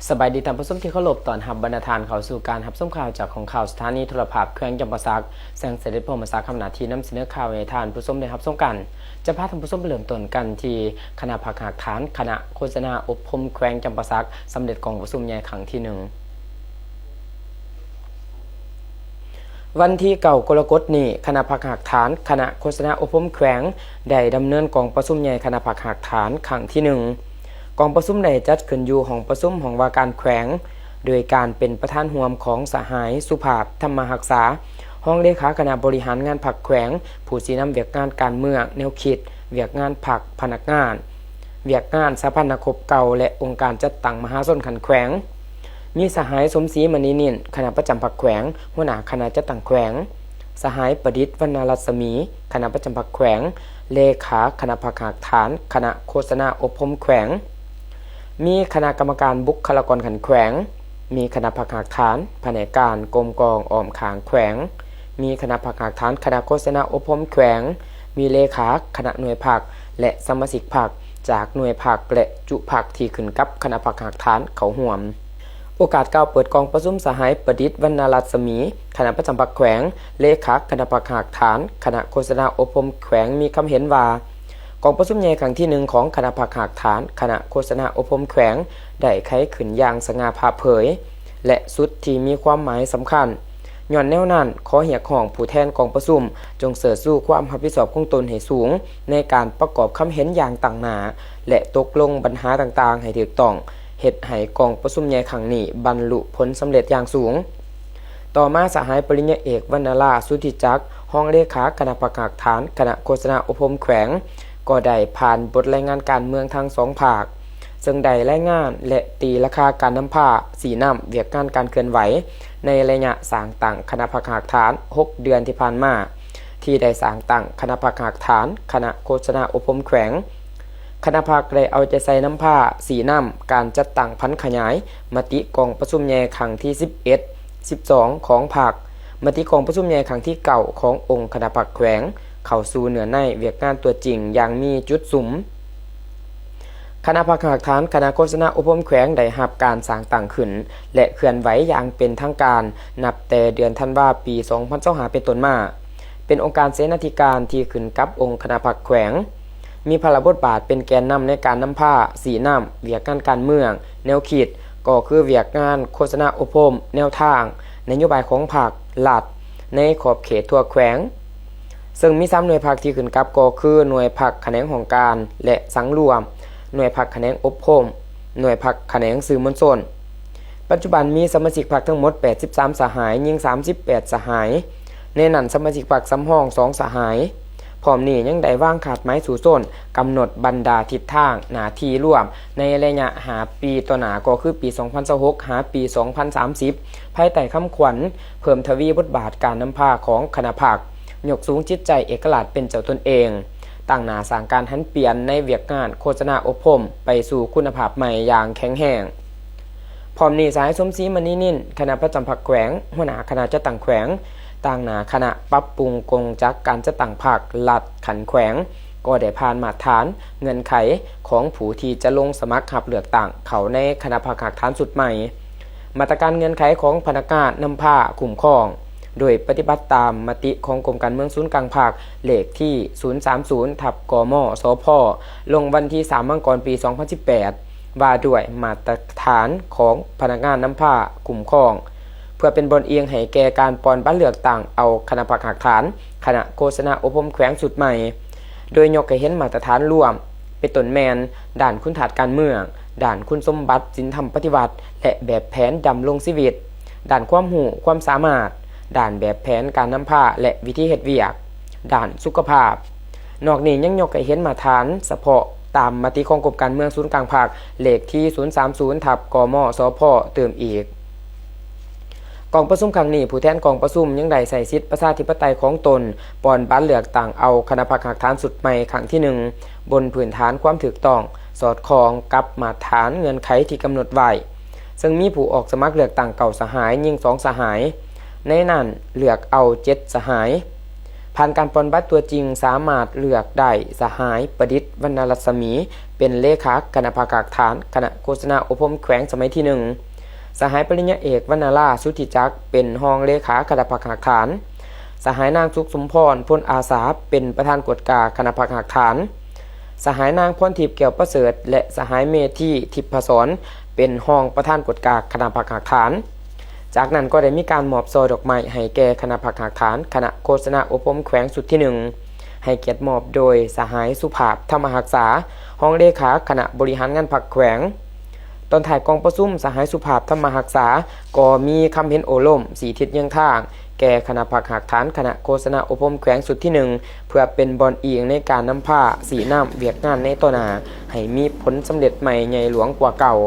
ສະບາຍດີທ່ານຜູ້ຊົມທີ່ເຄົາລົບ, ຕ້ອນຮັບບັນດາທ່ານເຂົ້າສູ່ການຮັບຊົມຂ່າວຈາກຫ້ອງຂ່າວສະຖານີໂທລະພາບແຂວງຈຳປາສັກ. ແສງສະເດັດ ພົມມະສັກ ທຳໜ້າທີ່ນຳສະເໜີຂ່າວໃຫ້ທ່ານຜູ້ຊົມໄດ້ຮັບຊົມກັນ. ຈະພາທ່ານຜູ້ຊົມໄປເລີ່ມຕົ້ນກັນທີ່ຄະນະພັກຮາກຖານຄະນະໂຄສະນາອົບຮົມແຂວງຈຳປາສັກ ສຳເລັດກອງປະຊຸມໃຫຍ່ຄັ້ງທີໜຶ່ງ. ວັນທີເກົ້າ ກໍລະກົດນີ້, ຄະນະພັກຮາກຖານຄະນະໂຄສະນາອົບຮົມແຂວງ ໄດ້ດຳເນີນກອງປະຊຸມໃຫຍ່ຄະນະພັກຮາກຖານຄັ້ງທີໜຶ່ງ. ກອງປະຊຸມໄດ້ຈັດຂຶ້ນຢູ່ຫ້ອງປະຊຸມຫ້ອງວ່າການແຂວງ, ໂດຍການເປັນປະທານຮ່ວມຂອງສະຫາຍ ສຸພາບ ທຳມະຮັກສາ, ຮອງເລຂາຄະນະບໍລິຫານງານພັກແຂວງ, ຜູ້ຊີ້ນຳວຽກງານການເມືອງ, ແນວຄິດ, ວຽກງານພັກ, ພະນັກງານ, ວຽກງານສະຫະພັນນັກຮົບເກົ່າ ແລະ ອົງການຈັດຕັ້ງມະຫາຊົນຂັ້ນແຂວງ. ມີສະຫາຍ ສົມສີ ມະນີນິນ, ຄະນະປະຈຳພັກແຂວງ, ຫົວໜ້າຄະນະຈັດຕັ້ງແຂວງ, ສະຫາຍ ປະດິດ ວັນນະລັດສະໝີ, ຄະນະປະຈຳພັກແຂວງ, ເລຂາຄະນະພັກຮາກຖານຄະນະໂຄສະນາອົບຮົມແຂວງ. ມີຄະນະກຳມະການບຸກຄະລາກອນຂັ້ນແຂວງ, ມີຄະນະພັກຮາກຖານພະແນກການກົມກອງອ້ອມຂ້າງແຂວງ, ມີຄະນະພັກຮາກຖານຄະນະໂຄສະນາອົບຮົມແຂວງ, ມີເລຂາຄະນະໜ່ວຍພັກ ແລະ ສະມາຊິກພັກຈາກໜ່ວຍພັກ ແລະ ຈຸພັກທີ່ຂຶ້ນກັບຄະນະພັກຮາກຖານເຂົ້າຮ່ວມ. ໂອກາດກ່າວເປີດກອງປະຊຸມ, ສະຫາຍ ປະດິດ ວັນນະລັດສະໝີ, ຄະນະປະຈຳພັກແຂວງ, ເລຂາຄະນະພັກຮາກຖານຄະນະໂຄສະນາອົບຮົມແຂວງ ມີຄຳເຫັນວ່າ ກອງປະຊຸມໃຫຍ່ຄັ້ງທີໜຶ່ງຂອງຄະນະພັກຮາກຖານຄະນະໂຄສະນາອົບຮົມແຂວງ ໄດ້ໄຂຂຶ້ນຢ່າງສະຫງ່າຜ່າເຜີຍ ແລະ ຊຸດທີ່ມີຄວາມໝາຍສຳຄັນ. ຍ້ອນແນວນັ້ນ, ຂໍຮຽກຮ້ອງຜູ້ແທນກອງປະຊຸມ ຈົ່ງເຊີດຊູຄວາມຮັບຜິດຊອບຂອງຕົນໃຫ້ສູງ ໃນການປະກອບຄຳເຫັນຢ່າງຕັ້ງໜ້າ ແລະ ຕົກລົງບັນຫາຕ່າງໆໃຫ້ຖືກຕ້ອງ, ເຮັດໃຫ້ກອງປະຊຸມໃຫຍ່ຄັ້ງນີ້ບັນລຸຜົນສຳເລັດຢ່າງສູງ. ຕໍ່ມາ, ສະຫາຍ ປະລິນຍາເອກ ວັນນະລາ ສຸທິຈັກ, ຮອງເລຂາຄະນະພັກຮາກຖານຄະນະໂຄສະນາອົບຮົມແຂວງ ກໍໄດ້ຜ່ານບົດລາຍງານການເມືອງທັງສອງພາກ, ເຊິ່ງໄດ້ລາຍງານ ແລະ ຕີລາຄາການນຳພາ, ຊີ້ນຳວຽກງານການເຄື່ອນໄຫວ ໃນໄລຍະສ້າງຕັ້ງຄະນະພັກຮາກຖານຫົກເດືອນທີ່ຜ່ານມາ, ທີ່ໄດ້ສ້າງຕັ້ງຄະນະພັກຮາກຖານຄະນະໂຄສະນາອົບຮົມແຂວງ. ຄະນະພັກໄດ້ເອົາໃຈໃສ່ນຳພາຊີ້ນຳການຈັດຕັ້ງຜັນຂະຫຍາຍມະຕິກອງປະຊຸມໃຫຍ່ຄັ້ງທີສິບເອັດ ສິບສອງ ຂອງພັກ, ມະຕິກອງປະຊຸມໃຫຍ່ຄັ້ງທີເກົ້າຂອງອົງຄະນະພັກແຂວງ ເຂົ້າສູ່ເນື້ອໃນວຽກງານຕົວຈິງຢ່າງມີຈຸດສຸມ. ຄະນະພັກຮາກຖານຄະນະໂຄສະນາອົບຮົມແຂວງໄດ້ຮັບການສ້າງຕັ້ງຂຶ້ນ ແລະ ເຄື່ອນໄຫວຢ່າງເປັນທາງການ ນັບແຕ່ເດືອນທັນວາ ປີສອງພັນຊາວຫ້າ ເປັນຕົ້ນມາ, ເປັນອົງການເສນາທິການທີ່ຂຶ້ນກັບອົງຄະນະພັກແຂວງ. ມີພາລະບົດບາດເປັນແກນນຳໃນການນຳພາ, ຊີ້ນຳວຽກງານການເມືອງ, ແນວຄິດ, ກໍຄືວຽກງານໂຄສະນາອົບຮົມ, ແນວທາງ, ນະໂຍບາຍຂອງພັກ, ລັດ ໃນຂອບເຂດທົ່ວແຂວງ, ເຊິ່ງມີສາມໜ່ວຍພັກທີ່ຂຶ້ນກັບ ກໍຄືໜ່ວຍພັກຂະແໜງຫ້ອງການ ແລະ ສັງລວມ, ໜ່ວຍພັກຂະແໜງອົບຮົມ, ໜ່ວຍພັກຂະແໜງສື່ມວນຊົນ. ປັດຈຸບັນມີສະມາຊິກພັກທັງໝົດແປດສິບສາມສະຫາຍ, ຍິງສາມສິບແປດສະຫາຍ, ໃນນັ້ນສະມາຊິກພັກສຳຮອງສອງສະຫາຍ. ພ້ອມນີ້ຍັງໄດ້ວາງຄາດໝາຍສູ້ຊົນ, ກຳນົດບັນດາທິດທາງ, ໜ້າທີ່ລວມໃນໄລຍະຫ້າປີຕໍ່ໜ້າ, ກໍຄືປີສອງພັນຊາວຫົກ ຫາປີສອງພັນສາມສິບ ພາຍໃຕ້ຄຳຂວັນ ເພີ່ມທະວີບົດບາດການນຳພາຂອງຄະນະພັກ, ຍົກສູງຈິດໃຈເອກະລາດເປັນເຈົ້າຕົນເອງ, ຕັ້ງໜ້າສ້າງການຫັນປ່ຽນໃນວຽກງານໂຄສະນາອົບຮົມໄປສູ່ຄຸນນະພາບໃໝ່ຢ່າງແຂງແຮງ. ພ້ອມນີ້, ສະຫາຍ ສົມສີ ມະນີນິນ, ຄະນະປະຈຳພັກແຂວງ, ຫົວໜ້າຄະນະຈັດຕັ້ງແຂວງ, ຕາງໜ້າຄະນະປັບປຸງກົງຈັກການຈັດຕັ້ງພັກລັດຂັ້ນແຂວງ, ກໍໄດ້ຜ່ານມາດຖານເງື່ອນໄຂຂອງຜູ້ທີ່ຈະລົງສະໝັກຮັບເລືອກຕັ້ງເຂົ້າໃນຄະນະພັກຮາກຖານຊຸດໃໝ່. ມາດຕະການເງື່ອນໄຂຂອງພະນັກງານນຳພາຄຸ້ມຄອງ ໂດຍປະຕິບັດຕາມມະຕິຂອງກົມການເມືອງສູນກາງພັກ ເລກທີສູນສາມສູນ ທັບ ກມ ສພ ລົງວັນທີສາມ ມັງກອນ ປີສອງພັນສິບແປດ ວ່າດ້ວຍມາດຕະຖານຂອງພະນັກງານນຳພາຄຸ້ມຄອງ ເພື່ອເປັນບ່ອນອີງໃຫ້ແກ່ການປ່ອນບັດເລືອກຕັ້ງເອົາຄະນະພັກຮາກຖານ ຄະນະໂຄສະນາອົບຮົມແຂວງຊຸດໃໝ່, ໂດຍຍົກໃຫ້ເຫັນມາດຕະຖານລວມ ເປັນຕົ້ນແມ່ນດ້ານຄຸນທາດການເມືອງ, ດ້ານຄຸນສົມບັດສິນທຳປະຕິວັດ ແລະ ແບບແຜນດຳລົງຊີວິດ, ດ້ານຄວາມຮູ້ຄວາມສາມາດ, ດ້ານແບບແຜນການນຳພາ ແລະ ວິທີເຮັດວຽກ, ດ້ານສຸຂະພາບ. ນອກນີ້ຍັງຍົກໃຫ້ເຫັນມາດຕະຖານສະເພາະຕາມມະຕິຂອງກົມການເມືອງສູນກາງພັກ ເລກທີສູນສາມສູນ ທັບ ກມ ສພ ຕື່ມອີກ. ກອງປະຊຸມຄັ້ງນີ້, ຜູ້ແທນກອງປະຊຸມຍັງໄດ້ໃຊ້ສິດປະຊາທິປະໄຕຂອງຕົນ ປ່ອນບັດເລືອກຕັ້ງເອົາຄະນະພັກຮາກຖານຊຸດໃໝ່ຄັ້ງທີໜຶ່ງ ບົນພື້ນຖານຄວາມຖືກຕ້ອງ, ສອດຄ່ອງກັບມາດຖານເງື່ອນໄຂທີ່ກຳນົດໄວ້, ເຊິ່ງມີຜູ້ອອກສະໝັກເລືອກຕັ້ງເກົ້າສະຫາຍ, ຍິງສອງສະຫາຍ, ໃນນັ້ນເລືອກເອົາເຈັດສະຫາຍ. ພ ຜ່ານການປ່ອນບັດຕົວຈິງ ສາມາດເລືອກໄດ້ ສະຫາຍ ປະດິດ ວັນນະລັດສະໝີ ເປັນເລຂາຄະນະພັກຮາກຖານ ຄະນະໂຄສະນາອົບຮົມແຂວງສະໄໝທີໜຶ່ງ, ສະຫາຍປະລິນຍາເອກ ວັນນະລາ ສຸດທິຈັກ ເປັນຮອງເລຂາຄະນະພັກຮາກຖານ, ສະຫາຍນາງ ສຸກສົມພອນ ພົນອາສາ ເປັນປະທານກວດກາຄະນະພັກຮາກຖານ, ສະຫາຍນາງ ພອນທິບ ແກ້ວປະເສີດ ແລະ ສະຫາຍ ເມທີ ທິບພະສອນ ເປັນຮອງປະທານກວດກາຄະນະພັກຮາກຖານ. ຈາກນັ້ນກໍໄດ້ມີການມອບຊ່ອດອກໄມ້ໃຫ້ແກ່ຄະນະພັກຮາກຖານ ຄະນະໂຄສະນາອົບຮົມແຂວງຊຸດທີໜຶ່ງ ໃຫ້ກຽດມອບໂດຍສະຫາຍ ສຸພາບ ທຳມະຮັກສາ ຮອງເລຂາຄະນະບໍລິຫານງານພັກແຂວງ. ຕອນທ້າຍກອງປະຊຸມ ສະຫາຍ ສຸພາບ ທຳມະຮັກສາ ກໍມີຄຳເຫັນໂອ້ລົມຊີ້ທິດຍາງທາງແກ່ຄະນະພັກຮາກຖານ ຄະນະໂຄສະນາອົບຮົມແຂວງຊຸດທີໜຶ່ງ ເພື່ອເປັນບ່ອນອີງໃນການນຳພາຊີ້ນຳວຽກງານໃນຕໍ່ໜ້າ ໃຫ້ມີຜົນສຳເລັດໃໝ່ໃຫຍ່ຫຼວງກວ່າເກົ່າ.